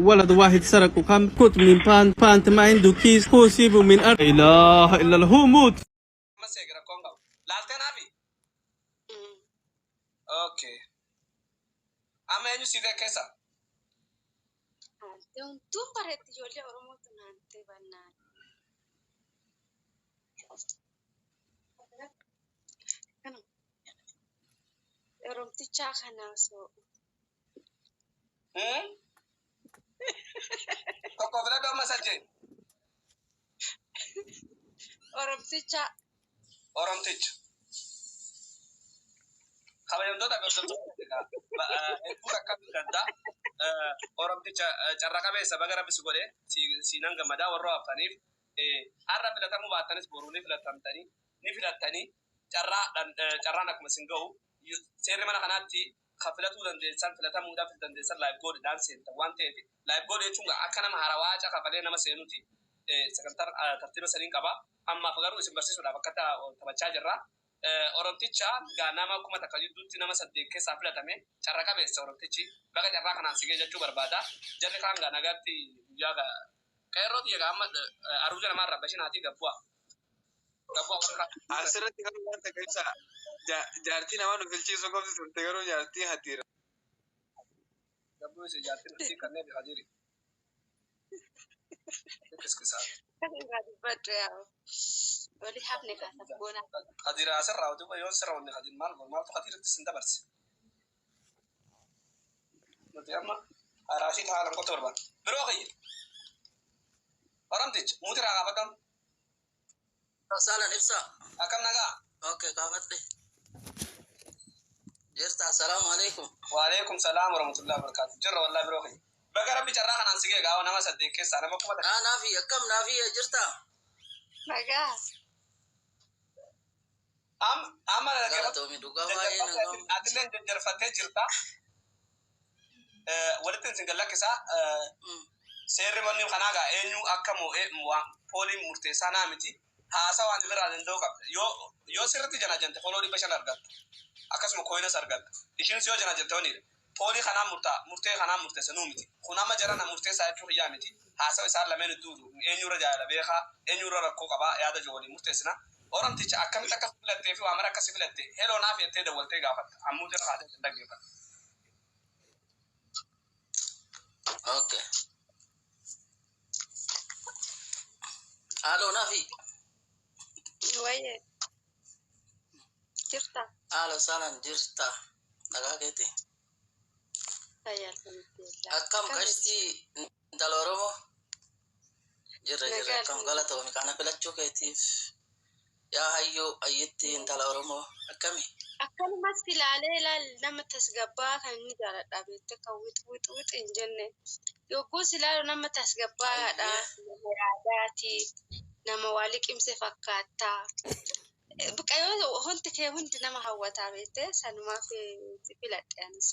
ولد واحد سرقوا كم كنت من بانت بانت ما عنده كيس هو سيبه من أرض لا إله إلا الله هو موت. Amma seegi rakkoon qabu. Laaltee naafi? Okay. Amma eenyu sii ta'e keessa? Haaltee hunduu bareetti ijoollee Oromoo tunaantee bannaan. Kana Oromtichaa kana osoo Hmm? Tokko filadhu amma sajjee. Oromtichaa Oromticha. Kabajamtoota fi hordoftoota hedduu akka gaddaa Oromticha carra qabeessa baga rabbi si godhe siinan gammadaa warra haftaniif har'a filatamuu baattanis boruu ni filatamtanii ni filattanii carraan akkuma isin ga'u seerri mana kanaatti kan filatuu dandeessan filatamuudhaaf dandeessan live godhidhaan seentan waan ta'eef live godhe jechuun akka nama harawaa kafalee nama seenuti sagantaa tartiiba saniin qaba. Ammaaf garuu isin barsiisuudhaaf akka taphachaa jirra. Oromticha gaa nama 1000 jidduutti nama 8 keessaa filatame carra qabeessa Oromtichi baga carraa kanaan sigee jechuu barbaada. Jarri kaan gaa nagaatti guyyaa gaa qeerroo xiyya gaa amma aruuja namaa irraa bashinaatii gabbu'a. Gabbu'a warra kaan. Asirratti garuu waan takka ibsa jaartii namaa nu filchiisuu qofti turte garuu jaartii hatiira. Gabbuu isii jaartiin isii kanneen bifa jiri. Kiskisaa. Kan irraa dubbadhu yaa'u. Wali hafne kaasa boonaa. Kadira asirraa utuu yoo sirra wanni kadir maal godhu maaltu kadiratti sin dabarse. Nuti amma araashii haalan qotu barbaada. Biroo kiyya. Oromticha muuti irraa gaafadhamu. Saalan ibsa. Akkam nagaa? Okay, gaafadhe. Jirta, assalaamu alaikum. Waalaikum salaam warahmatullahi wabarakatuh. Jirra wallahi biroo kiyya. Baga rabbi carraa kanaan si ga'e gaafa nama 8 keessaa nama 1000. Naa naafi akkam naafi jirta? Nagaa. Amma Galatoomi dhugaa baay'ee na gammachiisa. atilleen jajjarfattee jirta. Walitti isin gallakkisaa. Seerri manni kanaa gaa eenyu akka moo'ee pooliin murteessaa naa miti. Haasawaan irraa danda'u qabda. Yoo sirriitti jana jante foloo 500 argatta. Akkasuma coinas argatta. Ishiinis yoo jana jante waniidha. Poolii kanaa murtaa murtee kanaa murteessa nuu miti. Kun amma jarana murteessaa jechuu kiyyaa miti. Haasawa isaan lameen iddoo eenyurra jaalala beekaa eenyurra rakkoo qabaa yaada jiru waliin murteessina. Oromticha akkamitti akka filattee fi waa mara akkasi filatte heloo naaf jettee dawwaltee gaafatta. Ammuu jira kaatee hin dhaggeeffatta. Okay. Haaloo naafi. Wayyee. Jirta. Haalo saalan jirta. Nagaa keeti. Fayyaa alhamdulillah. Akkam qashtii intala Oromoo? Jirra jirra Nagaa akkam galatoomi kana filachuu keetiif. Yaa hayyuu ayyitti intala Oromoo akkami? Akkanumas ilaalee ilaal nama tasgabbaa kan inni jaaladha beekte kan wix wix wix hin jenne. Yogguus ilaalu nama tasgabbaadha. Nama yaadaati. Nama waa liqimse fakkaata. Biqa yoo hundi kee hundi nama hawwataa beekte sanumaaf si filadhe anis.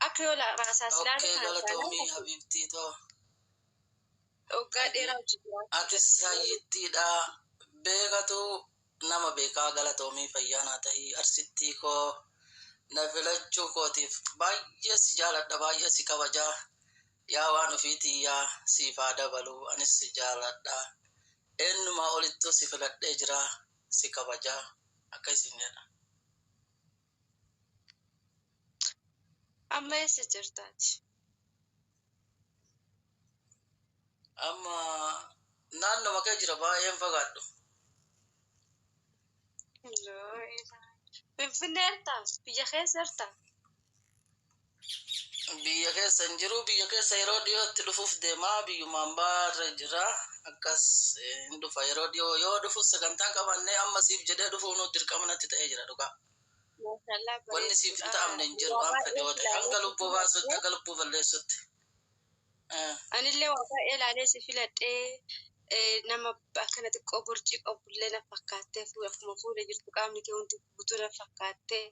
Akka yoo raasaas ilaalu Okay kana galatoomi jaalladha. habiibtii too. Waggaa dheeraa hojii jiraatu. Atis hayyittiidha beekatu nama beekaa galatoomii fayyaa naa tahii arsittii koo na filachuu kootiif baay'ee si jaaladha baay'ee si kabajaa yaa waan ofiitii yaa siif haa dabalu anis si jaaladha eenyumaa olittuu si filadhee jira si kabajaa akka isin jedha. Amma eessa jirtaati? Amma naannoma kee jira baay'een fagaadhu. Finfinnee jirtaa? Biyya keessa jirtaa? Biyya keessa hin jiru. Biyya keessa yeroo dhiyootti dhufuuf deemaa biyyumaan baarra jira. Akkas hin dhufa yeroo dhiyoo yoo dhufu sagantaan qabannee amma siif jedhee dhufuu nu dirqama natti ta'ee jira dhugaa. Maashaallah Wanni siif hin bareeduudha. ta'amne hin jiru Waa waan fedhe baay'ee yoo ta'e hanga ilaalee si lubbuu baasutti filadhee. hanga lubbuu balleessutti. Anillee waa baay'ee ilaalee si filadhee nama akkana xiqqoo borcii qabullee na fakkaattee akkuma fuula jirtu qaamni kee hundi guutuu na fakkaattee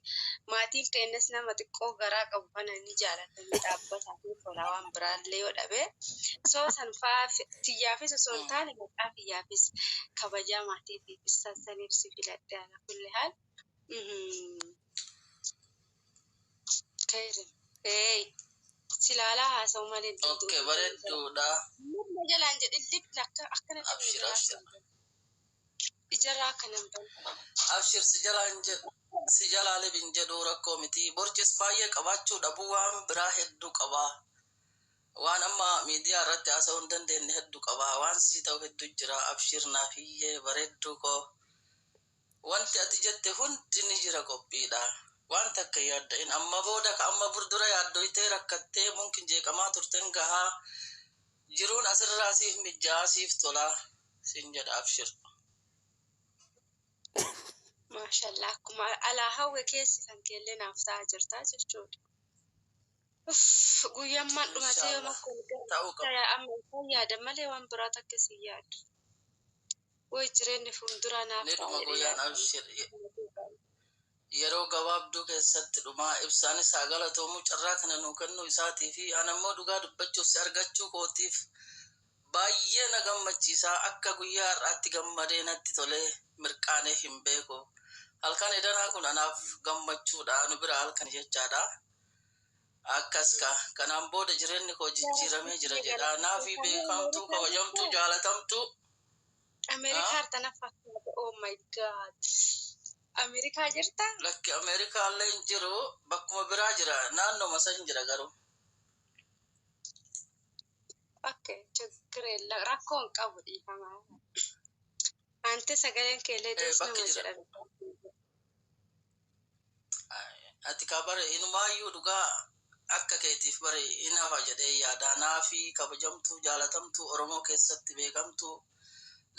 maatiin keenyas nama xiqqoo garaa qabu kana ni jaalatanii dhaabbataa fi tolaa waan biraallee yoo dhabe soo san fa'aa tiyyaafis osoo hin taane maqaa kiyyaafis kabajaa maatiitiifis san saniif si filadhe ala kulli haal. Khayri. Hey. Silaalaa haasa'u malee hin danda'u. Okay, bareedduudha. Nama jalaan jedhe libna akka akkana libna Abshir, jalaa abshir. ijarraa akkana hin banu. Abshir si jalaan jedhu si jalaa libin jedhu rakkoo miti. Borcis baay'ee qabaachuu dhabuu waan biraa hedduu qabaa. Waan amma miidiyaa irratti haasa'uu hin dandeenye hedduu qabaa. Waan sii ta'u hedduu jira. Abshir naaf hiyyee bareedduu koo. Wanti ati jette hundi ni jira qophiidha. Waan takka yaadda'in amma booda ka amma burdura yaaddoytee rakkattee mumkin jeeqamaa turten gahaa jiruun asirraa siif mijjaa siif tolaa siin jedha abshir. Maashallaa akkuma alaa hawwe keessi kan keellee naaf ta'aa jirtaa jechuudha. Uff, guyyammaan dhumatee yooma Inshaallah kun ta'uu qaba. amma isaan yaada malee waan biraa takka si yaadu. Woy jireenyi fuulduraa naaf Ni ta'a dhuma jedhee guyyaan yaada. abshir yeroo gabaabduu keessatti dhumaa ibsaanis haa galatoomu carraa kana nuu kennuu isaatii fi an ammoo dhugaa dubbachuuf si argachuu kootiif baay'ee na gammachiisaa akka guyyaa har'aatti gammadee natti tolee mirqaanee hin beeku. Halkan edanaa kun anaaf gammachuudha nu bira halkan jechaadha. Akkas ka kanaan booda jireenyi koo jijjiiramee jira jedha. Naafi beekamtuu kabajamtuu jaalatamtuu. Ameerikaa harta fakkaata. Oh my God. Ameerikaa jirta? Lakki Ameerikaallee hin jiru bakkuma biraa jira naannoma san jira garuu. Okay, ችግር የለም. Rakkoo hin qabu dhiifama. Ante sagaleen keellee Eh, dees bakki nama jira. jedha. Ati ka bare inumaayyuu dhugaa akka keetiif bare inafa jedhee yaada. Naafi kabajamtuu jaalatamtuu Oromoo keessatti beekamtuu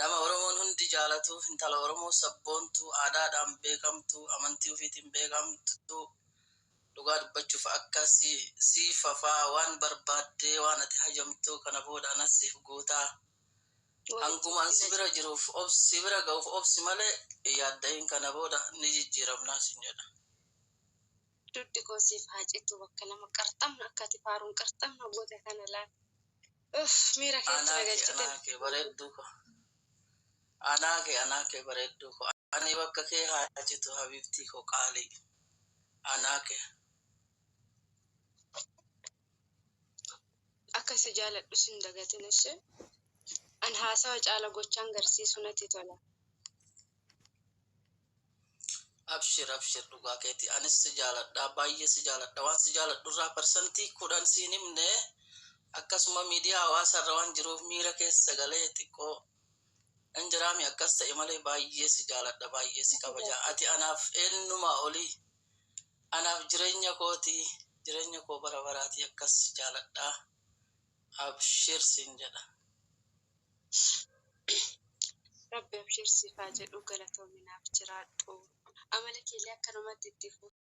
nama Oromoon hundi jaalatu intala Oromoo sabboontuu aadaadhaan beekamtuu amantii ofiitiin beekamtuu dhugaa dubbachuuf akka si siif hafaa waan barbaaddee waan ati hajamtuu kana booda anas siif guutaa. Hanguma an si bira jiruuf obsi bira ga'uuf obsi malee yaadda'iin kana booda ni jijjiiramnaa sin jedha. Duddi koo siif haa citu bakka lama qarxamna akka ati faaruun qarxamna goota kana laal. Uff, miira keessa na Anaa kee galchite. anaa kee bareedduu ko. Anaa kee anaa kee bareedduu ko. Ani bakka kee haa citu habiibtii koo qaalii. Anaa kee. Akka si jaaladhu sin dagatin ishee. An haasawa caala gochaan garsiisu natti tola. Abshir abshir dhugaa keeti. Anis si jaaladha baay'ee si jaaladha waan si jaaladhurraa 10% siin himne akkasuma miidiyaa hawaasaarra waan jiruuf miira keessa galee xiqqoo injiraami akkas ta'e malee baay'ee si jaaladha baay'ee si kabaja. Ati anaaf eenyumaa olii anaaf jireenya kooti jireenya koo bara baraati akkas si jaaladha. Abshir siin jedha. Rabbi abshir siif haa jedhu galatoominaaf jiraadhu. Amala keellee akkanumatti itti fufi.